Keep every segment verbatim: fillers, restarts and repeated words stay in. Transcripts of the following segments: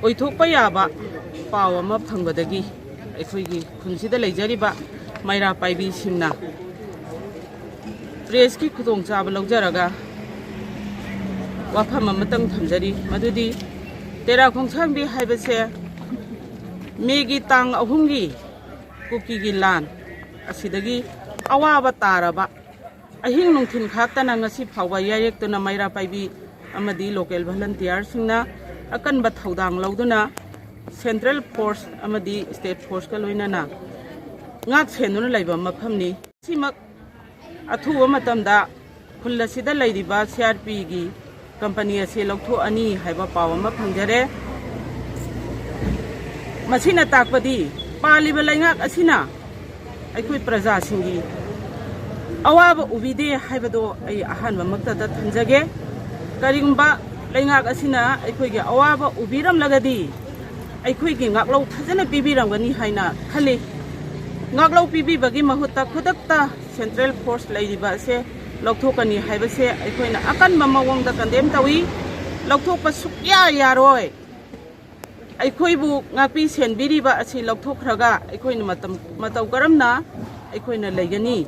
ꯑꯣꯏꯊꯣꯛꯄ ꯌꯥꯕ ꯄꯥꯎ ꯑꯃ ꯐꯪꯕꯗꯒꯤ ꯑꯩꯈꯣꯏꯒꯤ ꯈꯨꯟꯁꯤꯗ ꯂꯩꯖꯔꯤꯕ ꯃꯩꯔꯥ ꯄꯥꯏꯕꯤꯁꯤꯡꯅ ꯄ꯭ꯔꯦꯁꯀꯤ ꯈꯨꯗꯣꯡꯆꯥꯕ ꯂꯧꯖꯔꯒ ꯋꯥꯐꯝ ꯑꯃꯇꯪ ꯊꯝꯖꯔꯤ, ꯃꯗꯨꯗꯤ ꯇꯦꯔꯥ ꯈꯣꯡꯁꯥꯡꯕꯤ ꯍꯥꯏꯕꯁꯦ ꯃꯦꯒꯤ ꯇꯥꯡ ꯑꯍꯨꯝꯒꯤ ꯀꯨꯀꯤꯒꯤ ꯂꯥꯟ ꯑꯁꯤꯗꯒꯤ ꯑꯋꯥꯕ ꯇꯥꯔꯕ ꯑꯍꯤꯡ ꯅꯨꯡꯊꯤꯜ ꯈꯥꯛꯇꯅ ꯉꯁꯤ ꯐꯥꯎꯕ ꯌꯥꯏꯔꯦꯛꯇꯨꯅ ꯃꯩꯔꯥ ꯄꯥꯏꯕꯤ ꯑꯃꯗꯤ ꯂꯣꯀꯦꯜ ꯚꯣꯂꯟꯇꯤꯌꯥꯔꯁꯤꯡꯅ ꯑꯀꯟꯕ ꯊꯧꯗꯥꯡ ꯂꯧꯗꯨꯅ ꯁꯦꯟꯇ꯭ꯔꯦꯜ ꯐꯣꯔꯁ ꯑꯃꯗꯤ ꯁ꯭ꯇꯦꯠ ꯐꯣꯔꯁꯀ ꯂꯣꯏꯅꯅ ꯉꯥꯛ ꯁꯦꯟꯗꯨꯅ ꯂꯩꯕ ꯃꯐꯝꯅꯤ꯫ ꯁꯤꯃꯛ ꯑꯊꯨꯕ ꯃꯇꯝꯗ ꯈꯨꯜ ꯑꯁꯤꯗ ꯂꯩꯔꯤꯕ ꯁꯤ ꯑꯥꯔ ꯄꯤꯒꯤ ꯀꯝꯄꯅꯤ ꯑꯁꯤ ꯂꯧꯊꯣꯛꯑꯅꯤ ꯍꯥꯏꯕ ꯄꯥꯎ ꯑꯃ ꯐꯪꯖꯔꯦ꯫ ꯃꯁꯤꯅ ꯇꯥꯛꯄꯗꯤ ꯄꯥꯜꯂꯤꯕ ꯂꯩꯉꯥꯛ ꯑꯁꯤꯅ ꯑꯩꯈꯣꯏ ꯄ꯭ꯔꯖꯥꯁꯤꯡꯒꯤ ꯑꯋꯥꯕ ꯎꯕꯤꯗꯦ ꯍꯥꯏꯕꯗꯣ ꯑꯩ ꯑꯍꯥꯟꯕꯃꯛꯇꯗ ꯊꯝꯖꯒꯦ꯫ ꯀꯔꯤꯒꯨꯝꯕ ꯂꯩꯉꯥꯛ ꯑꯁꯤꯅ ꯑꯩꯈꯣꯏꯒꯤ ꯑꯋꯥꯕ ꯎꯕꯤꯔꯝꯂꯒꯗꯤ ꯑꯩꯈꯣꯏꯒꯤ ꯉꯥꯛꯂꯧ ꯐꯖꯅ ꯄꯤꯕꯤꯔꯝꯒꯅꯤ ꯍꯥꯏꯅ ꯈꯜꯂꯤ꯫ ꯉꯥꯛꯂꯧ ꯄꯤꯕꯤꯕꯒꯤ ꯃꯍꯨꯠꯇ ꯈꯨꯗꯛꯇ ꯁꯦꯟꯇ꯭ꯔꯦꯜ ꯐꯣꯔꯁ ꯂꯩꯔꯤꯕ ꯑꯁꯦ ꯂꯧꯊꯣꯛꯀꯅꯤ ꯍꯥꯏꯕꯁꯦ ꯑꯩꯈꯣꯏꯅ ꯑꯀꯟꯕ ꯃꯑꯣꯡꯗ ꯀꯟꯗꯦꯝ ꯇꯧꯏ꯫ ꯂꯧꯊꯣꯛꯄ ꯁꯨꯛꯌꯥ ꯌꯥꯔꯣꯏ꯫ ꯑꯩꯈꯣꯏꯕꯨ ꯉꯥꯛꯄꯤ ꯁꯦꯟꯕꯤꯔꯤꯕ ꯑꯁꯤ ꯂꯧꯊꯣꯛꯈ꯭ꯔꯒ ꯑꯩꯈꯣꯏꯅ ꯃꯇꯝ, ꯃꯇꯧ ꯀꯔꯝꯅ ꯑꯩꯈꯣꯏꯅ ꯂꯩꯒꯅꯤ?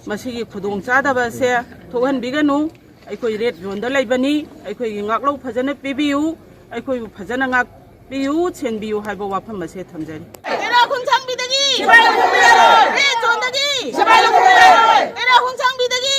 ꯃꯁꯤꯒꯤ ꯈꯨꯗꯣꯡꯆꯥꯗꯕ ꯑꯁꯦ ꯊꯣꯛꯍꯟꯕꯤꯒꯅꯨ꯫ ꯑꯩꯈꯣꯏ ꯔꯦꯗ ꯖꯣꯟꯗ ꯂꯩꯕꯅꯤ꯫ ꯑꯩꯈꯣꯏꯒꯤ ꯉꯥꯛꯂꯧ ꯐꯖꯅ ꯄꯤꯕꯤꯌꯨ, ꯑꯩꯈꯣꯏꯕꯨ ꯐꯖꯅ ꯉꯥꯛꯄꯤꯌꯨ, ꯁꯦꯟꯕꯤꯌꯨ ꯍꯥꯏꯕ ꯋꯥꯐꯝ ꯑꯁꯦ ꯊꯝꯖꯔꯤ꯫ ꯇꯦꯔꯥ ꯈꯣꯡꯁꯥꯡꯕꯤꯗꯒꯤ ꯔꯦꯗ ꯖꯣꯟꯗꯒꯤ ꯇꯦꯔꯥ ꯈꯣꯡꯁꯥꯡꯕꯤꯗꯒꯤ